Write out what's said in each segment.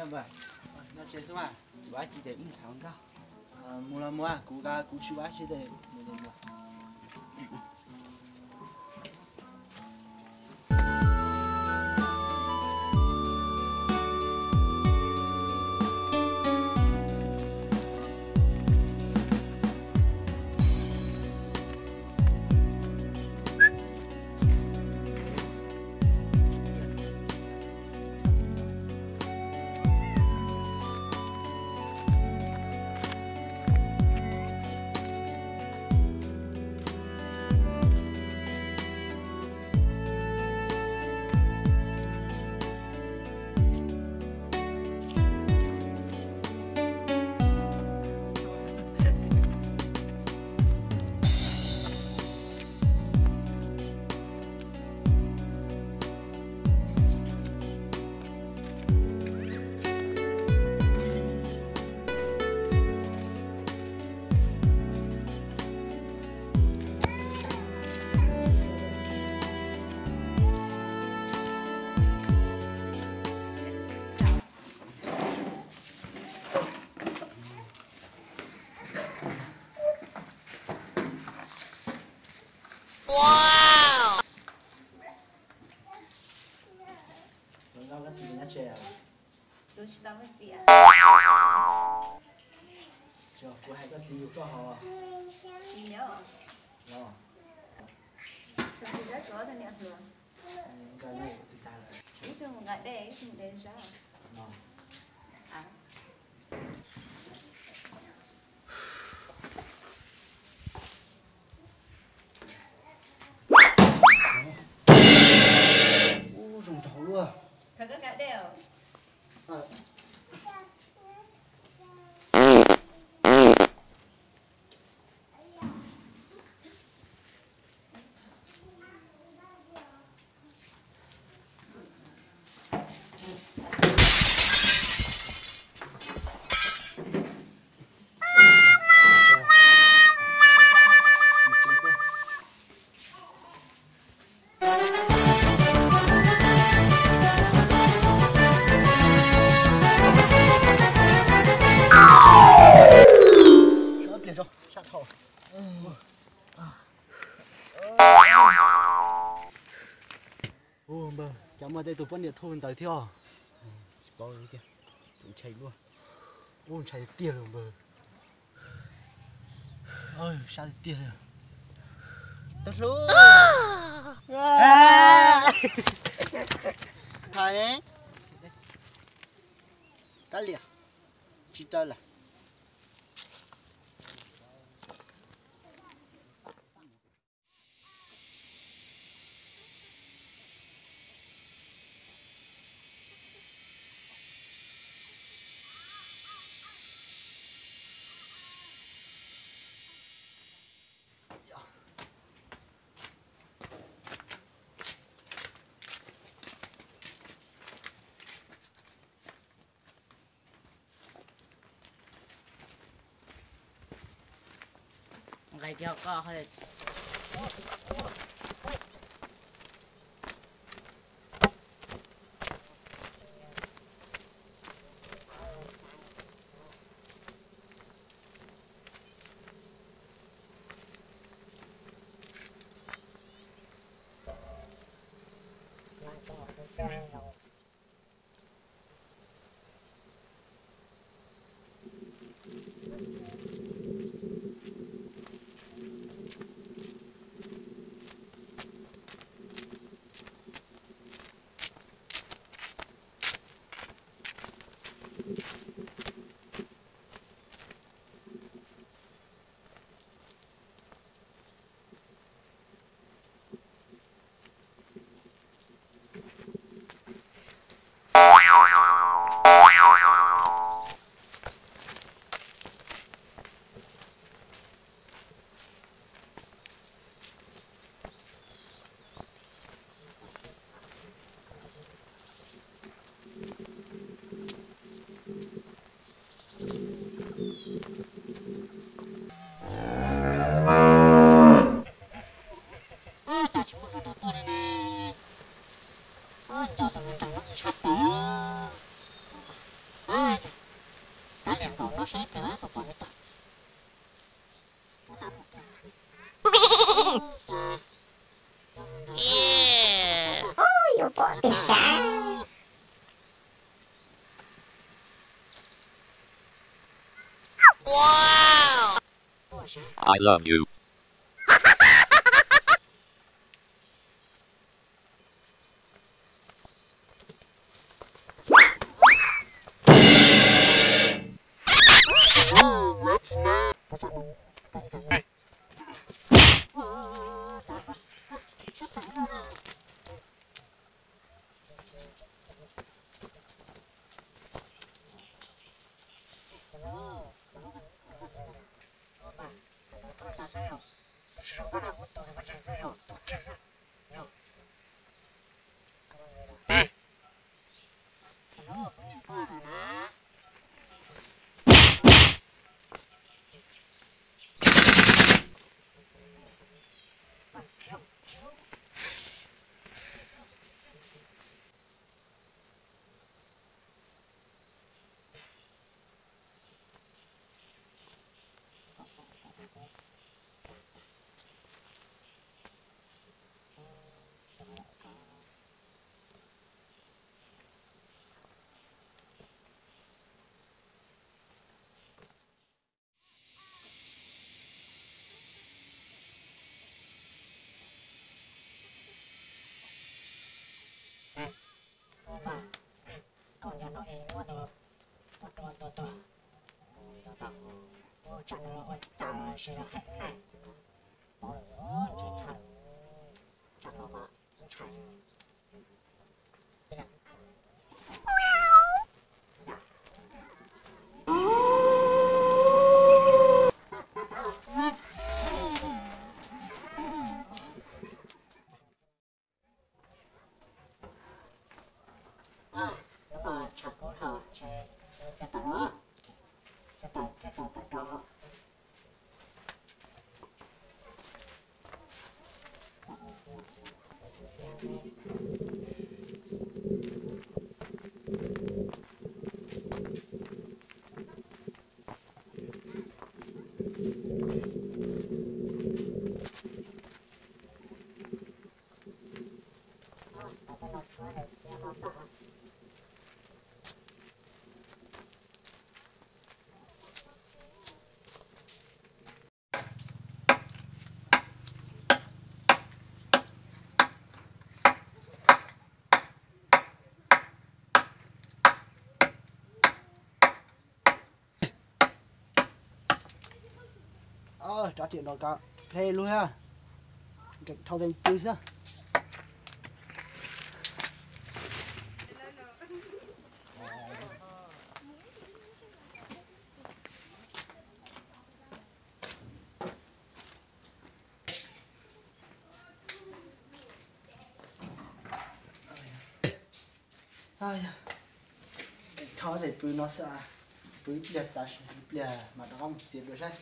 Nyob tsev xwb mas, tsis ua dab tsi ces wb mus tham nkauj. Mus los mus, kuv kuv tsis ua dab tsi ces mus los mus. Nkauj, koj txiv nyob tsev? Kuv tsis tau koj txiv. Kuv hais koj txiv yug koj hos. Tsis yog. Los, kuv tsuav tus niam hluas. Nkawd mus tsis tag lawm. Ib tug mus nqa dej, ib tug mus de zog. Ub, zoo nraug luaj. Thov koj nqa dej os. Ua npawg, cas muaj tej tus poj niam thuj ntawd thiab os? Tsis paub tiag, tus ntshai luaj. Ub, ntshai tiag li npawg. Sab tiag tiag li. Tus hlub. Thov ne. Kab liam. Tsis raws lawm. Nqis kiag koj. I love you. Koj nyob no es muab tus, muab tua tua tua. Ua tsam no ua cas los sib zog heev na. Pom lawm, ntshai tshaj, tsam no mas ntshai. Hnub no tshav kub hlo, ntshe txiav taws, txiav taws thiab tau taws rau. Rab riam no kav ple lug thiab, nkees dhau tes pw xwb. Nkees dhau tes pw no xwb, pw ib pliag tas ib pliag mas rov qab mus txiav dua saib.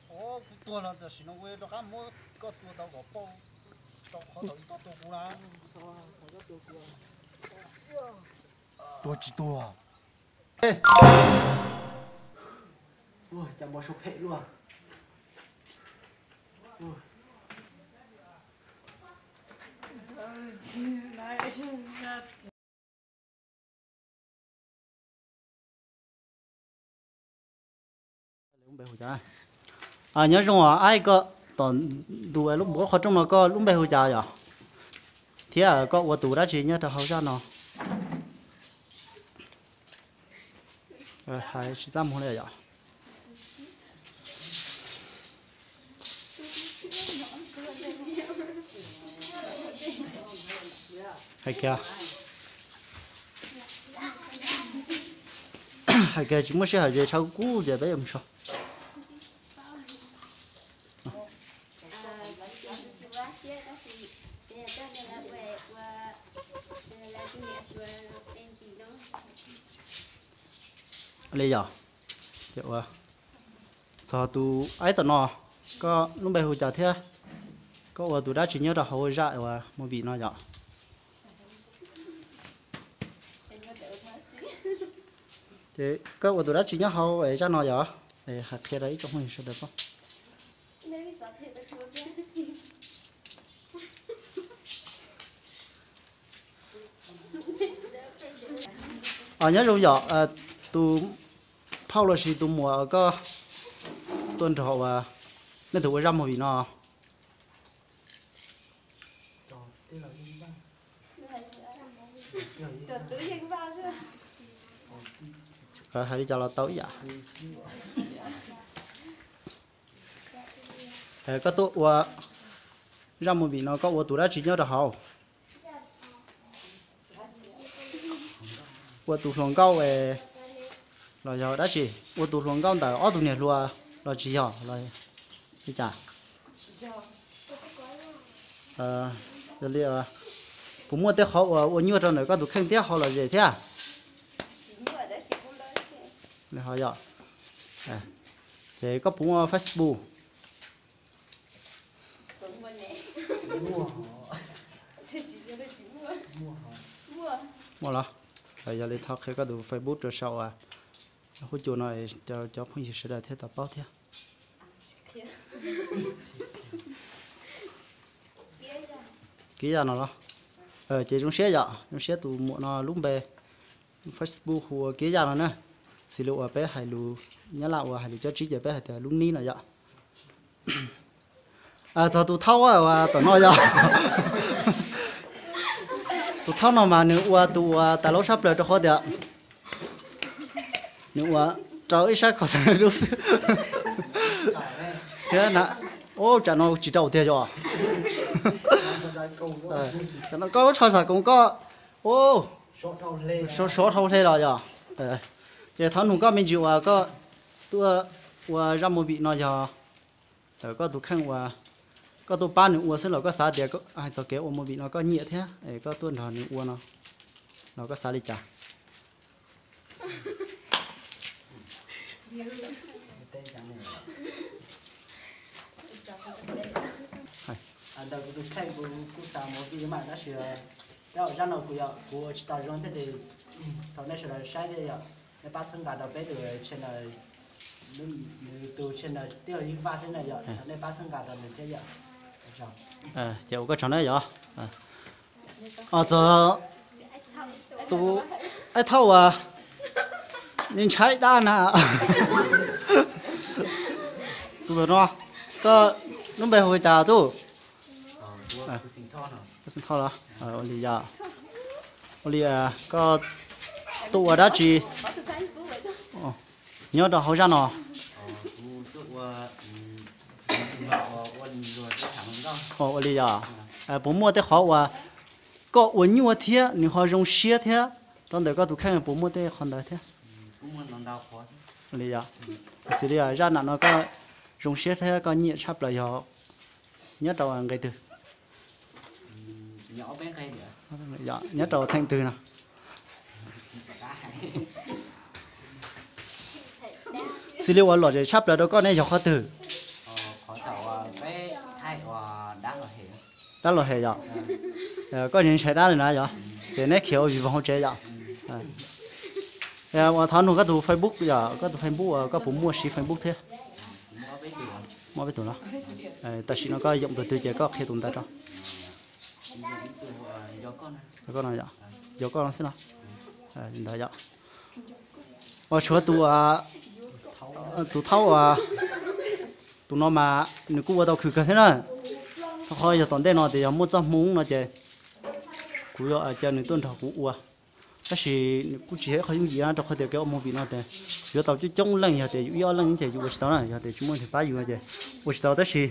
Kuv tuag no tam sim no kuv rov qab muab koj tua tau kom pauj rau qhov thaum ub koj tua kuv na. Tuag tsis tuag? Cas npau suav phem luaj. Nyob zoo os, aib, koj tom ntu lub npuab qhov rooj no koj lub npe hu cas yom? Thiab koj ua tus dab tsi nyob rau hauv zaj no? Hais tsis txaj muag li yom? Hais kiag. Hais kiag tsis muaj sij hawm ces tshav kub kub ces peb yuav mus so. Li yom, ces ua txog tus aib tom no, koj lub npe hu cas thiab koj ua tus dab tsi nyob rau hauv zaj uas movie no yom? Ces koj ua tus dab tsi nyob hauv zaj no yom? Hais qhia rau ib tsoom phooj ywg sawv daws paub. Nyob zoo yom, tus phauj los sis tus muam koj tuaj nrog uas nej tus ua zaj movie no. Hais li cas los tau ib yam. Koj tuaj ua zaj movie no koj ua tus dab tsi nyob rau hauv? Ua tus hluas nkauj los yog dab tsi? Ua tus hluas nkauj ntawm ob tug niam hluas los tsis yog los li cas? Yog li, puas muaj tej qhov uas ua nyuaj rau ntawm koj tus kheej thiab hauv lom zem thiab? Li ho yom. Ces koj puas muaj Facebook? Muaj los? Yog li thov qhia koj tus Facebook rau saum huab cua no, cov phooj ywg sawv daws thiaj tau paub thiab. Kiv Yaj no los? Ces zoo siab yom, zoo siab tus muam no lub npe Facebook hu ua Kiv Yaj no na. Xws li uas peb hais lus Nyab Laj uas hais lus cov tsib ces peb hais tias lub nib no yom. Txog tus thaub uas tom no yog tus thaub no mas nws ua tus uas tas laub sab plaws rau qhov tias nws ua rau ib sab kho dub xwb thiab na. Tsam no tsis rau tiag yog. Tsam no koj lub tsho xav koom koj sov dhau hle los yog. Ces thov nug koj me ntsis uas koj tuaj ua zaj movie no yog ntawm koj tus kheej uas koj tuaj pab nws ua xwb los koj xav tias hais txog kev ua movie no koj nyiam thiab es koj tuaj nrog nws ua no los koj xav li cas? Ntawm kuv tus kheej kuv kuj xav mus pib mas tab sis zaj no kuv yog kuv ua tsis tau zoo thiab ces thaum nej sawv daws saib thiaj yog nej pab txhawb nqa rau peb tus channel, nws tus channel twb yog Yeej Vaj thiab na yom, nej pab txhawb nqa rau nws thiab yom. Ces ua koj tsaug na yom. Txog tus aib thaub uas nej ntshai dab na, tus no, koj lub npe hu li cas tub? Ua li yog, ua li koj tuaj ua dab tsi nyob rau hauv zaj no? Ua li yog, puas muaj tej qhov uas koj ua nyuaj thiab nws ho zoo siab thiab rau ntawm koj tus kheej puas muaj tej qhov ntawd thiab? Li yog, xws li zaj nam no koj zoo siab thiab koj nyiam tshaj plaws yog nyob rau nqe twg? Nyob rau theem twg no? Xws li uas lom zem tshaj plaws rau koj ne yog qhov twg? Dab los hem yom. Koj ntshai dab li na yom, ces neb khiav ua vij voog hauv tsev yom. Uas thov nug koj tus Facebook yom, koj tus Facebook uas koj puas muaj siv Facebook thiab? Muaj peb tug los? Tam sim no koj yoom tus twg ces koj qhia tus ntawd rau. Yog koj no xwb no. Ntawd yom. Uas tshuav tus, tus thaub uas, tus no mas nws kuj ua tau khwv kawg thiab na. Rau qhov yog tom ntej no tias yog muaj txoj hmoo no ces kuv yuav caw nws tuaj nrog kuv ua. Tab sis nws kuj tsis yog ib qho yooj yim na, rau qhov tias kev ua movie no ces yuav tau coob coob leej, yog tias yus ib ob leej ces yus ua tsis tau na, yog tias tsis muaj leej twg pab yus no ces ua tsis tau. Tab sis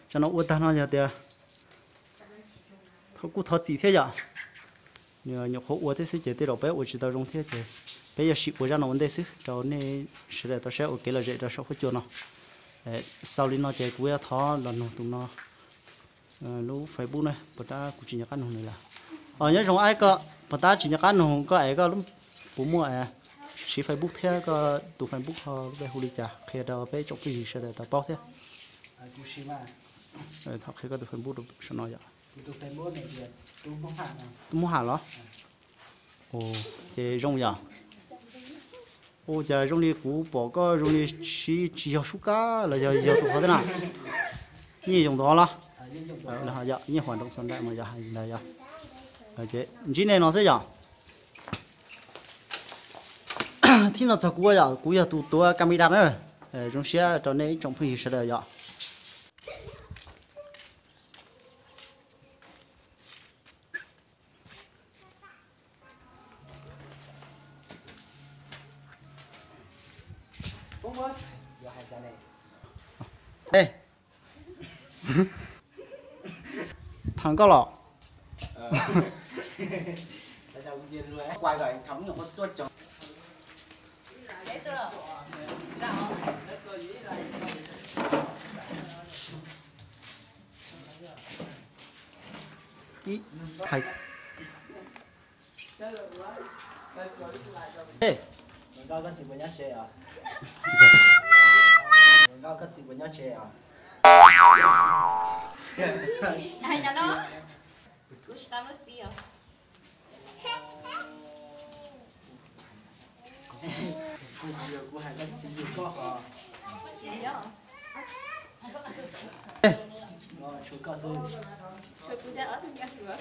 tsam no ua tag no yog tias kuj thov txim thiab yom. Nws nyuam qhuav ua thiab xwb ces tej zaum peb ua tsis tau zoo thiab ces Peb yuav sim ua zaj no ua ntej xwb rau nej sawv daws tau saib ua kev lom zem rau saum huab cua no. Xaus li no ces kuv yuav thov los nug tus no lub Facebook na, puas tab kuv tsis nco qab nug nws lawm. Os, nyob zoo aib, koj puas tab tsis nco qab nug koj es koj puas muaj siv Facebook thiab koj tus Facebook ho lub npe hu li cas, qhia rau peb tsoom phooj ywg sawv daws tau paub thiab. Thov qhia koj tus Facebook rau saum no yom. Tub Muab Ham los? Ces zoo yom. Ua cas zoo li kuv pom koj zoo li tsis yog Sub Kab los yog, yog tus qhov twg na? Nyiaj Yoos ntawd los? Nyiaj Huas Nroos Xos Nraim mas yog hais ntawd yom. Ntsib nej no xwb yom. Thib no txog kuv yom, kuv yog tus tuav camera na. Zoo siab rau nej ib tsoom phooj ywg sawv daws yom. Ê, thov koj los. Ib, hais. Ê, nkauj koj txiv puas nyob tsev os? Nkauj koj txiv puas nyob tsev os? Hais cas no? Kuv tsis tau muaj txiv os. Kuv hais koj txiv yug koj os. Tsis yog. Tshuav koj xwb. Tshuav kuv tau ob tug nyuam hlub.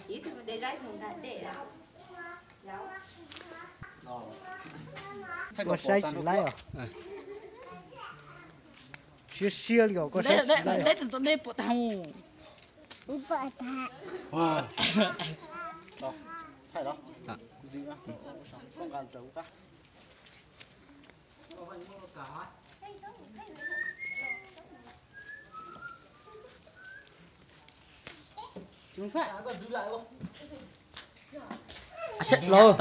Ib tug de zaj ib tug nqa dej. Koj saib tsis laib os. Siab siab li os, koj saib tsis laib os. Nej pom tag. Thaij los. Koj nqa raws kuv qab. Los.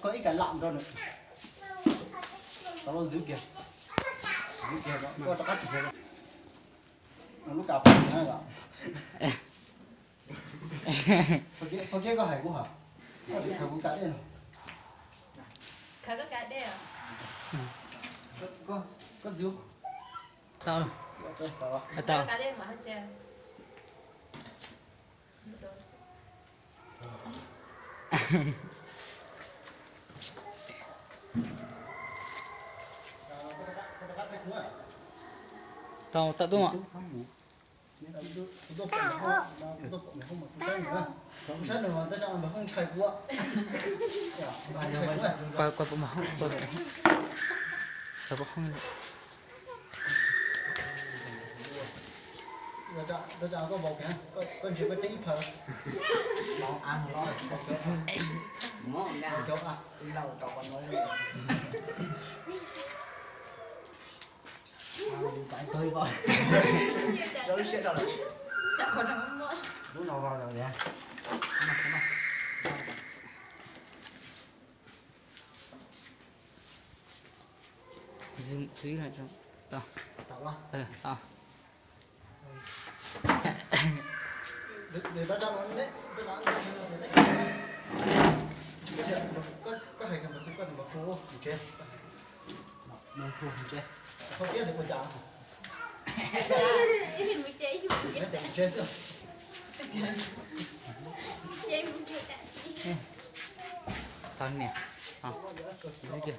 Koj ib kas lam rau nws. Tau los, zwv kiag. Zwv kiag, koj rov qab tsis kiag. Lub kas pom na. Qhov kiag koj hais kuv hos. Koj twb khaws kuv kas dej no. Khaws koj kas dej os. Koj zwv. Tau. Tau. Kas dej mas hais tias Tau, tau tuaj. Kuv saib nws mas tej zaum npawg Hoob ntshai kuv. Kuv, kuv, kuv, kuv, kuv, Koj vau kiag, koj ntsia koj ceeb ib phaw. Lub no vau lawm. Tau. Koj hais kiag npawg Hoob, koj tias npawg Hoob mus tsev. Npawg Hoob mus tsev. Mus tsev xwb. Tau niam. Ntxiv kiag.